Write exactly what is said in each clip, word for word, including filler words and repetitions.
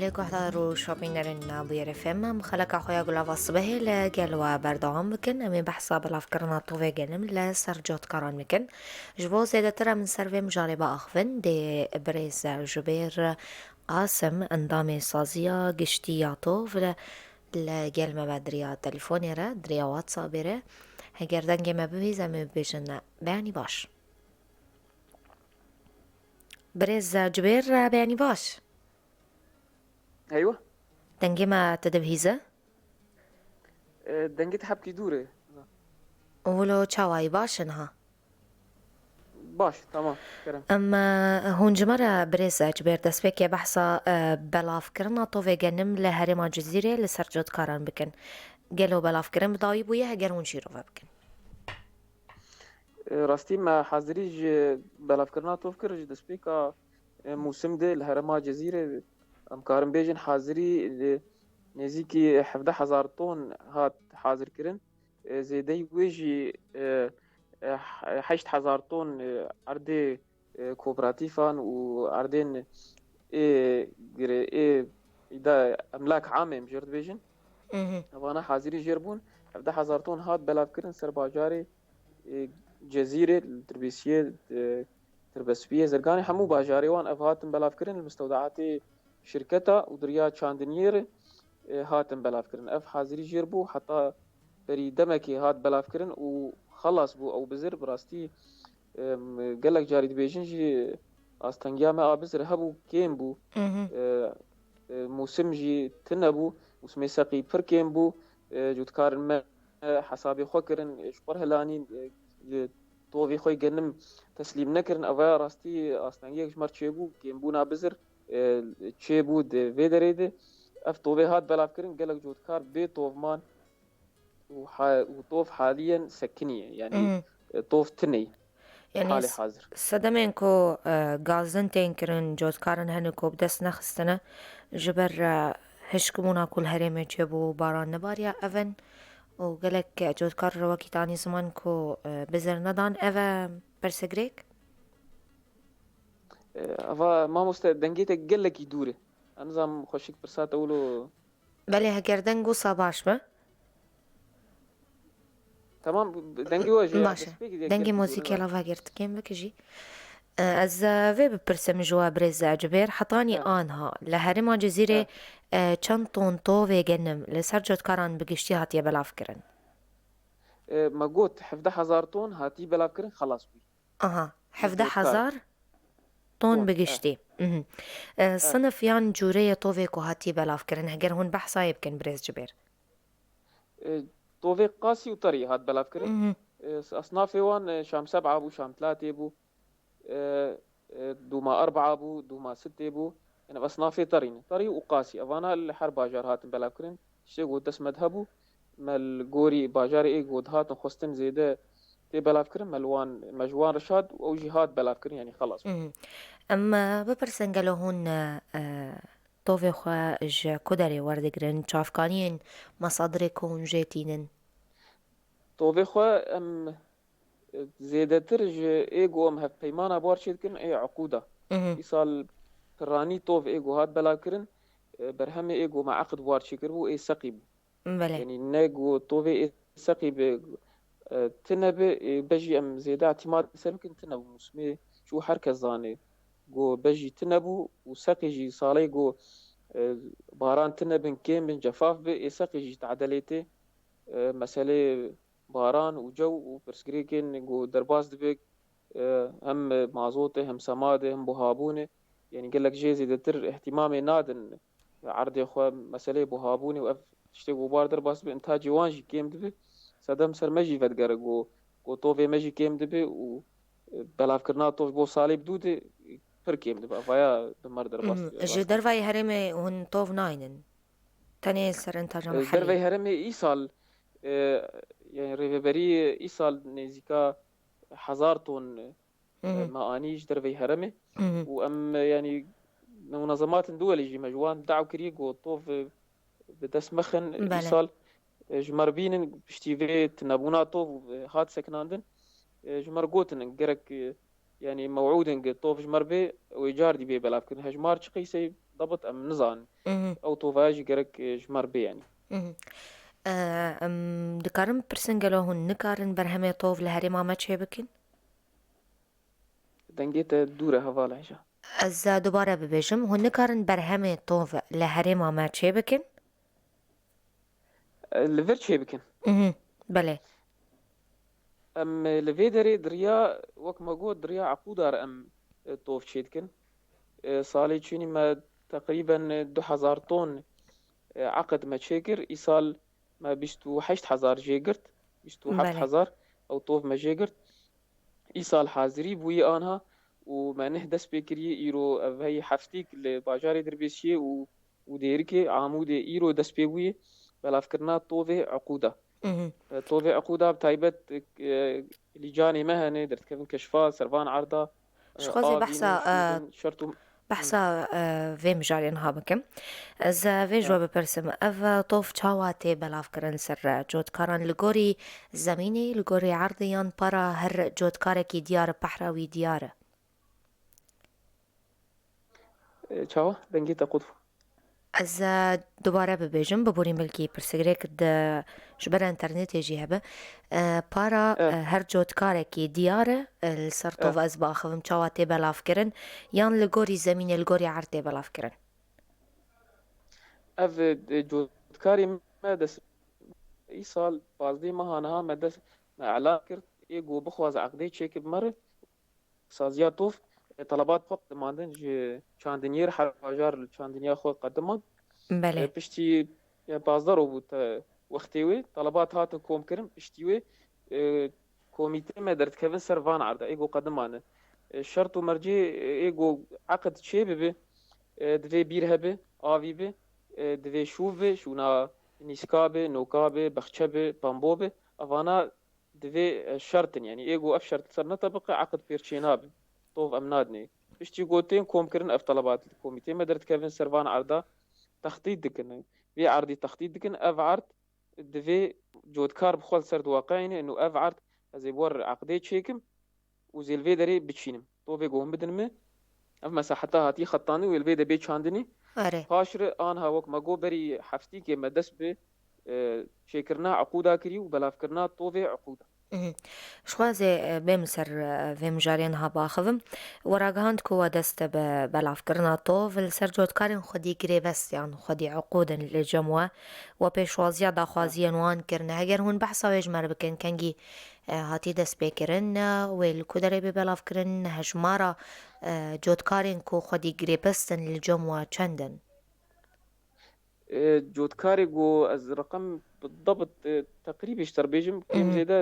Lê guhdar û şopînerên Bûyer F M, em xeleka xwe ya Gulava Sibehê li gel we berdewam bikin. Em ê behsa belavkirina tovê genim li ser cotkaran bikin. Ji bo zêdetir em li ser vê mijarê biaxivin, dê birêz Jubêr Qasim, endamê saziya giştî ya tov, li gel me be di riya telefonê re, di riya WhatsAppê re. Heger dengê me bibihîze, em ê bibêjin beyanî baş. Birêz Jubêr, beyanî baş. Eywa. Dengê me te dibihîze? E, dengê te hebkî dûr e. Wilo çawayî, baş e niha? Baş, tamam, kerem. Em, e, hûn ji me re birêz Jubêr destpêkê behsa, e, belavkirina tovê genim li herêma Cizîrê li ser cotkaran bikin. Gelo belavkirin bi dawî bûye heger hûn şîrove bikin? E, rastî me hazirî ji belavkirina tov kir ji destpêka, e, mûsim de li herêma Cizîrê. Em karin bêjin hazirî, e, nêzîkî hevdeh hezar ton hat hazirkirin. E, zêdeyî wê jî, e, e, heşt hezar ton, e, erdê, e, kooperatîfan û erdên ê girê, ê îda emlak am em jê re dibêjin. Mhm. Evana hazirî jê re bûn. Hevdeh hezar ton hat belavkirin ser bajarê, e, Cezîrê, li Tirbêsiyê, e, Tirbespiyê, Zirganê, hemû bajarê wan ev hatin belavkirin li mistewdeatê şirketa û di riya çandiniyê re, e, hatin belavkirin. Ev hazirî jê re bû, heta berî demekê hat belavkirin û xelas bû ew bizir. Bi rastî, em, gelek carî dibêjin jî astengiya me a bizir hebû, kêm bû. Mhm. E, e, mûsim jî tune bû, mûsimê seqî pir kêm bû. E, cotkarên me hesabê xwe kirin, ji xwe re helanîn, e, tovê xwe genim teslîm nekirin. Eva rastî astengiyek ji me re çêbû, kêmbûna bizir, e, çêbû di vê derê de. Ev tovê hat belavkirin, gelek cotkar bê tov man û ha-, û tov haliyen sekiniye. Yanî, Mhm. e, tov tune ye. Yanî Halê s-, hazir. Sedemên ku, e, gazin tên kirin, cotkarin hene ku bi dest nexistine, ji ber, e, hişkbûna ku li herêmê çêbû, baran nebariya, ev in û gelek cotkar re wekî tanî ziman ku, e, bizir nedan, ev e pirsgirêk? E, eva mamoste, dengê te gelekî dûr e. Ez nizam xweşik pirsa te wilo Belê, heger deng wisa baş be. Tamam, dengê we jî Baş e. Dengê mozîkê lava girtikên bike jî. E, ez, e, vê bipirsim ji we birêz Cibêr. Hetanî Ha. anha li herêma Cizîrê, Ha. e, çend ton tovê genim li ser cotkaran bi giştî hatiye belavkirin? E, me got hevdeh hezar ton hatî belavkirin, xelas bû. Aha, hevdeh hezar ton Ton, bi eh. giştî. Mhm. E, Eh. sinif yan cûreyê tovê ku hatî belavkirin, heger hûn behsa yê bikin, birêz Cibêr? E, tovê qasî û terî hat belavkirin. Mhm. E, s-, esnafê wan, e, şam seb'a bû, şam tlatê bû, e, e, dûma erba'a bû, dûma sittê bû. Yani ev esnafê terî ne. Terî û qasî. Evana li her bajar hatin belavkirin. Tiştê ku dest me de hebû, me li gorî bajarê ê ku dihatin xwestin zêde tê belavkirin, me li wan, me ji wan re şad û ew jî hat belavkirin, yanî xelas bû. Mhm. Em, e, bipirsin, gelo hûn, e, e, tovê xwe ji ku derê werdigrin, çavkaniyên mesadirê ku hûn jê tînin? Tovê xwe em, e, zêdetir ji ê ku em hevpeymana bi war çêdikirin, ê eqûda. Mhm. Îsal piranî tov ê ku hat belavkirin, e, berhemê ê ku me eqd bi war çêkiribû, ê seqî bû. Belê. Yanî ne ku tovê ê seqî bi, e, tune bi, ê bejî em zêde îtîmad li ser bikin, tune bû. Mûsimê çû, her kes zanê ku bejî tune bû û seqî jî salê ku, e, baran tune bin, kêm bin, cefaf bi, ê seqî jî te'delê tê. E, meselê baran û cew û pirsgirêkên ku derbas dibe, e, hem mazotê, hem semadê, hem buhabûnê, yanî gelek jê zêdetir îhtîmamê nadin erdê xwe, meseleyê buhabûnê û ev tiştê ku bar derbas dibe, întacê wan jî kêm dibe. Sedem ser me jî vedigere ku, ku tovê me jî kêm dibe û, e, belavkirina tov bo salê bi dû de pir kêm dibe. Evaya bi me re derbas Mhm. dibe. Ji dervayê herêmê hûn tov naynin? Tenê ser întaja E, mehellî. Derveyê herêmê îsal, e, yani rêveberî îsal nêzîka hezar ton, e, Mhm. me anî ji derveyê herêmê. Mhm. Û em, e, yani munazematên duwelî jî me ji wan daw kiriye ku tov, e, bi dest mexin, e, Belê. îsal, e, ji me re bînin, piştî vê tunebûna tov, e, hat sekinandin. E, ji me re gotin gerek, e, yanî mewûdên gi tov ji me re bê, wê cardî bê belavkirin. Hejmar çi qîsey dabit em nizanin. Mhm. Ew tovaya jî gerek, e, ji me re bê yanî. Mhm. E, em dikarin bipirsin, gelo hûn nikarin berhemê tov li herêma me çêbikin? Dengê te dûr e heval hêja. Ez, e, dubare bibêjim, hûn nikarin berhemê tov li herêma me çêbikin? E, li vir çêbikin? Mhm, belê. Em, e, li vê derê di riya, wek me got, di riya eqûda re em, e, tov çêdikin. E, salê çûnî me teqrîben, e, du hezar ton, e, eqid me çêkir. Îsal me bîst û heşt hezar jê girt, bîst û heft hezar ew tov me jê girt. Îsal hazirî bûyî anha û me neh dest pê kiriye, îro ev heyî heftîk li bajarê Dirbêsiyê û, û Dêrikê, Amûdê îro dest pê bûye belavkirina tovê eqûda. Mhm. E, tovê eqûda bi taybet, e, lîcanê me hene, derdikevin keşfa, servan erda, Ji xwe zê avî behsa, nêşî e, bin, şert û behsa, e, vê mijarê niha bikim. Ez, e, vê ji we bipirsim, ev, e, tov çawa tê belavkirin ser, e, cotkaran li gorî zemînê, li gorî erdê yan para her cotkarekî diyar e, pehra wî diyar e? E, çawa? Dengê te qut bû. Ez, e, dubare bibêjim, biborîm belkî pirsgirêk di, ji ber internetê jî hebe. E, para, e, her cotkarekî diyar e, e, li ser tov ez biaxivim çawa tê belavkirin, yan li gorî zemînê, li gorî erd tê belavkirin? Ev, e, cotkarê me dest, îsal pazdeh meha niha me dest, me elan kir, ê ku bixwaze eqdê çêke bi me re, saziya tov, e, telebat xwe qedimandin ji çandiniyê re, her bajar li çandiniya xwe qedimand. Belê. E, piştî, e, pazdeh roj bû te wextê wê, telebat hatin komkirin, piştî wê, e, komîtê me derdikevin ser van erda, ê ku qedimandin. E, şert û mercê, e, ê ku eqid çê bibe, e, divê bîr hebe, avî be, e, divê şûv be, şûna nîska be, noka be, bexçe be, pambo be, evana divê, e, şert in, yanî ê ku ev şert ser netebiqe, eqid pêr çê nabe. Tov em nadinê. Piştî ku tên komkirin ev telebat li komîtê me derdikevin ser van erda textît dikin. Vê erdî textît dikin, ev erd divê cotkar bi xwe li ser diweqeyne, û ev erd ez ê bi we re eqdê çêkim û zê li vê derê biçînim. Tovê ku hûn bidin min, ev mesaheta hatî xetandin, wê li vê de bê çandinî. Erê. Paşre anha wek me got berî heftîkê me dest bi, e, çêkirina eqûda kirî û belavkirina tovê eqûda. Mhm. Ji xwe ez ê, e, bêm ser, e, vê mijarê niha biaxivim. We ragihand ku we dest bi belavkirina tov li ser cotkarên xwedî girêbest yan xwedî eqûd in li cem we. We pêşwaziya daxwaziyên wan kirine. Heger hûn behsa wê ji me re bikin, kengî, e, hatî destpêkirin, e, wê li ku derê bê belavkirin, hejmara, e, cotkarên ku xwedî girêbest in li cem we çend in? E, cotkarê ku ez reqem bi dabit, e, teqrîbî ji te re bêjim, kêm Mhm. zêde,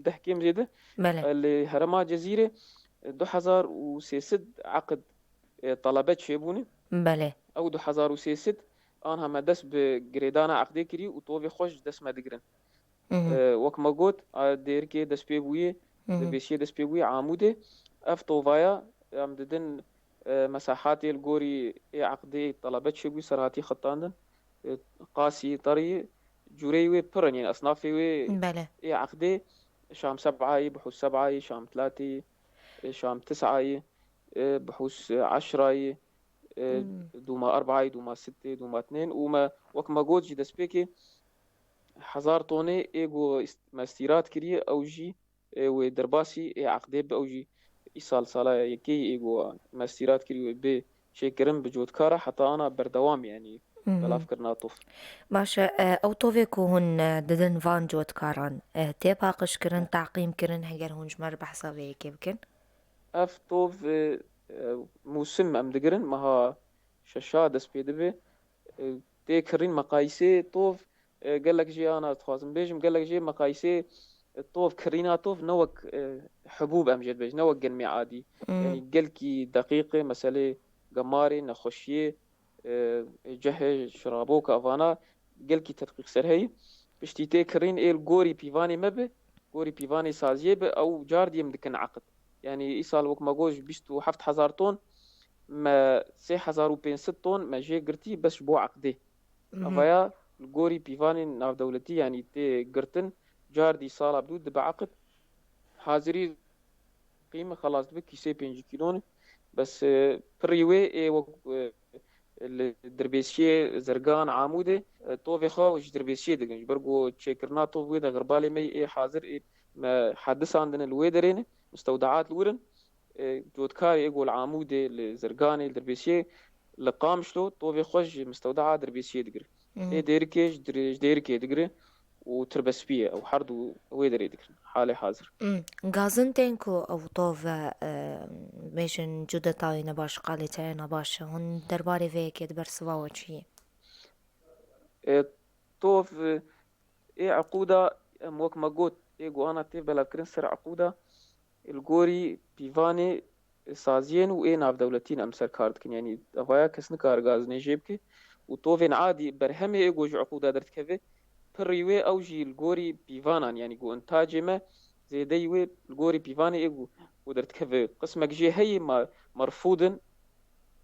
deh kêm zêde, Belê. e, li herêma Cezîrê, e, du hezar û sê sed eqid, e, talebe çêbûne. Belê. Ew du hezar û sê sed anha me dest bi girêdana eqdê kirî û tovê xwe ji dest me digirin. Mhm. E, wek me got, a, Dêrikê dest pê bûye, Mhm. Dirbêsiyê dest pê bûye, Amûdê. Ev tovaya em didin, e, mesahatê li gorî ê eqdê talebe çêbûye, ser hatî xetandin. E, qasî, terî, cûreyê wê pir in, yanî esnafê wê Belê. ê eqdê şam seb'ayê, bihûs seb'ayê, şam tlatê, e, şam tis'ayê, e, bihûs eşrayê, e, Hmm. dûma erb'ayê, dûma sittê, dûma tnên û me, wek me got jî destpêkê hezar tonê ê ku îst-, me îstîrat kiriye, ew jî, e, wê derbasî ê eqdê bi, ew jî îsal sala yekê ê ku me îstîrat kiriye wê bê çêkirin bi cotkara heta ana berdewam, yanî Mhm. belavkirina tov. Baş e, e, ew tovê ku hûn, e, didin van cotkaran, e, tê paqijkirin, teqîmkirin, heger hûn ji me re behsa vê yekê bikin? Ev tov, e, e, mûsim em digirin, meha şeşa dest pê dibe. E, tê kirîn meqayîsê tov, e, gelek jê ana dixwazim bêjim, gelek jê meqayîsê, e, tov, kirîna tov ne wek, e, hibûb em jê dibêjin, ne wek genmê adî. Hmm. Yanî gelkî deqîq e, meselê gemarê, nexweşiyê, e, cehê, şiraboka, evana gelkî tedqîq ser heyî. Piştî tê kirîn ê li gorî pîvanê me bi, gorî pîvanê saziyê bi, ew cardî em dikin eqid. Yanî îsal wek me got ji bîst û heft hezar ton, me sê hezar û pênc sed ton me jê girtî bes ji bo eqdê. Mhm. Evaya li gorî pîvanên navdewletî, yanî tê girtin, cardî sala bi dû dibe eqid. Hazirî qîm e, xelas dibe, kîsê pêncî kîlo ne. Bes, e, pirî wê ê wek, e, li Dirbêsiyê, Zirgan, Amûdê, e, tovê xwe ji Dirbêsiyê digrin. Ji ber ku çêkirina tov wê de xirbalê me ê hazir ê me hedisandine li wê derê ne, mistewdeat li wir in. E, cotkarê ê ku li Amûdê, li Zirganê, li Dirbêsiyê, li Qamişlo tovê xwe ji mistewdea Dirbêsiyê digire. Ê Dêrikê ji Dir-, ji Dêrikê digire û Tirbespiyê, ew her du wê derê digirin halê hazir. Hmm. Gazin tên ku ew tov e, e, bêjin cudetayê nebaş, kalîteyê nebaş e. Hûn derbarê vê yekê dibersiva we çi yî? E, tov, e, ê eqûda, em wek me got, ê ku ana tê belavkirin ser eqûda, li gorî pîvanê saziyên û ê navdewletî ne em ser kar dikin. Yanî evaya kes nikare gazinê jê bike û tovên adî berhemê ê ku ji eqûda derdikeve, pirî wê ew jî li gorî pîvanan, yanî ku intacê me zêdeyî wê li gorî pîvanê ê ku, ku derdikeve. Qismek jê heye ma-, merfûd in,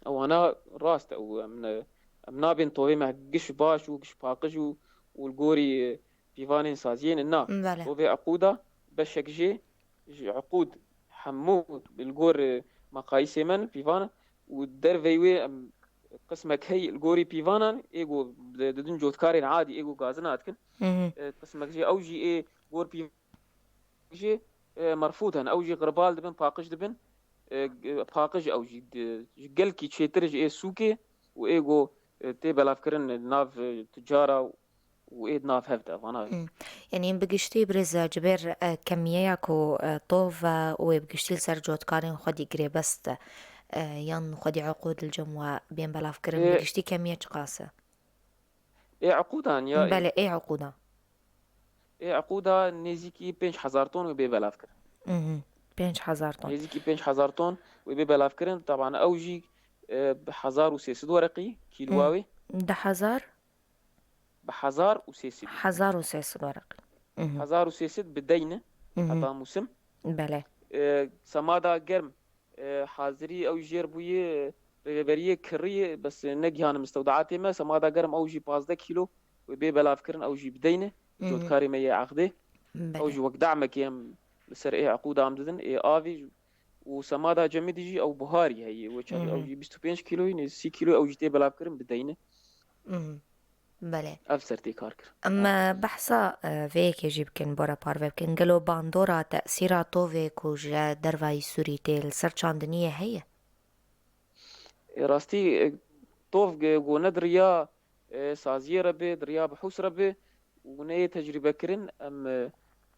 ewana rast e û em ne, em nabên tovê me giş baş û giş paqij û, û li gorî, e, pîvanên saziyê ne. Na, Belê. Tovê eqûda beşek jê ji eqûd hemû li gor, e, meqayîsê me ne pîvan û derveyî wê em qismek heye li gorî pîvanan ê ku di-, didin cotkarên adî ê ku gazina dikin. Hı hı. E, qismek jê ew jî ê gor pîv-, jê, e, merfûd in. Ew jî xirbal dibin, paqij dibin. E, g-, paqij ew jî di-, ji gelkî çêtir ji ê sûkê û ê ku, e, tê belavkirin li nav, e, tucara û ê di nav hev de, vana. Hmm. Yanî bi giştî birêz Cibêr, e, kemiyeya ku, e, tov e û wê bi giştî li ser cotkarên xwedî girêbest e, e, yan xwedî eqûd li cem we bên belavkirin, bi Ê, giştî kemiye çiqas e? Ê eqûdan ya ê? Belê, ê eqûdan. Ê eqûda nêzîkî pênc hezar ton wê bê belavkirin. Mhm. Pênc hezar ton. Nêzîkî pênc hezar ton wê bê belavkirin. Taban ew jî, e, bi hezar û sê sed wereqî kîlowa wê. Di hezar? Bi hezar û sê sed. Hezar û sê sed wereqî. Mhm. Hezar û sê sed bi deyne, mhm, heta mûsim. Belê. E, semada germ, e, hazirî ew jêr bûye, rêveberiyê kirî, bes negihanim mistewdeatê me. Semada germ ew jî pazdeh kîlo wê bê belavkirin, ew jî bi deyne. Mhm. Cotkarê me yê eqdê. Belê. Ew jî wek damekê em li ser ê eqûda em didin, ê avê û semada cemidî jî ew buharî heye. Wê çaxê ew, mhm, jî bîst û pênc kîloyî, nê sî kîloyî ew jî tê belavkirin bi deyne. Mhm. Belê. Ev ser tê kar kir. Em, e, behsa, e, vê yekê jî bikin, bora parve bikin. Gelo bandora tesîra tovê ku ji dervayî Sûrî tê li ser çandiniyê heye? E, rastî, e, tov ge-, go ne di riya, e, saziyê re be, di riya bihûs re be û ne yê tecrîbekirin, em, e,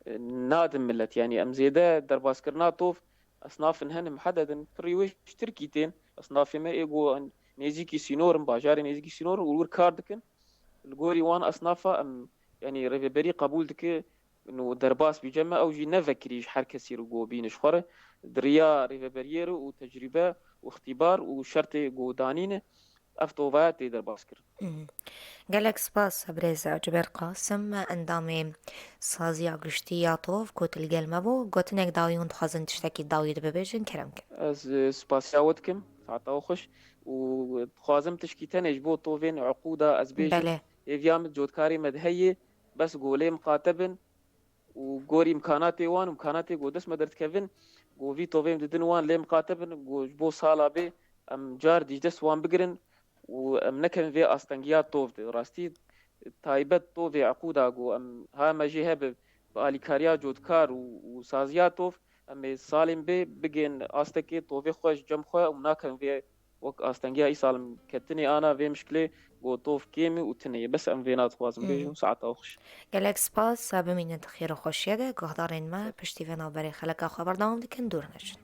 e, nadin milet. Yanî em zêde derbaskirina tov esnafin hene mihededin. Pirî wê ji Tirkî tên. Esnafê me ê go nêzîkî sînor in, bajarê nêzîkî sînor in û wir kar dikin. Li gorî wan esnafa em, yanî rêveberî qebûl dike û derbas bî cem me, ew jî ne vekirî ji her kesî re go bîne ji xwe re. Di riya rêveberiyê re û tecrîbe û îxtîbar û şertê go danîne, ev tovaya tê derbas kirin. Mhm. Gelek spas, birêz Cibêr Qasim, endamê Saziya Giştî ya Tov, ku tu li gel me bû. Gotinek dawî hûn dixwazin tiştekî dawî de bibêjin, kerem kin. Ez, e, spasiya we dikim, saeta we xweş. Û dixwazim tişkî tenê ji bo tovên eqûda ez bêjim. Belê. Hêviya min cotkarê me de heye, bes go lê miqate bin û gorî imkanatê wan û imkanatê go dest me derdikevin, go vî tovê em didin wan lê miqate bin, go ji bo sala bê em car dî ji dest wan bigirin û em nekevin vê astengiya tov de. Rastî taybet tovê eqûda go em ha me jê hebe bi alîkariya cotkar û, û saziya tov, em ê salên bê bigên astekê tovê xwe ji cem xwe û nakevin vê wek astengiya îsal em ketinê ana vê mişkilê, go tov kêm e û tune ye. Bes em vêna dixwazim bêjim, saeta we xweş. Gelek spas, bimînin di xêr û xweşiyê de, guhdarên me piştî vê navberê xeleka xwe berdewam dikin, dûr neçin.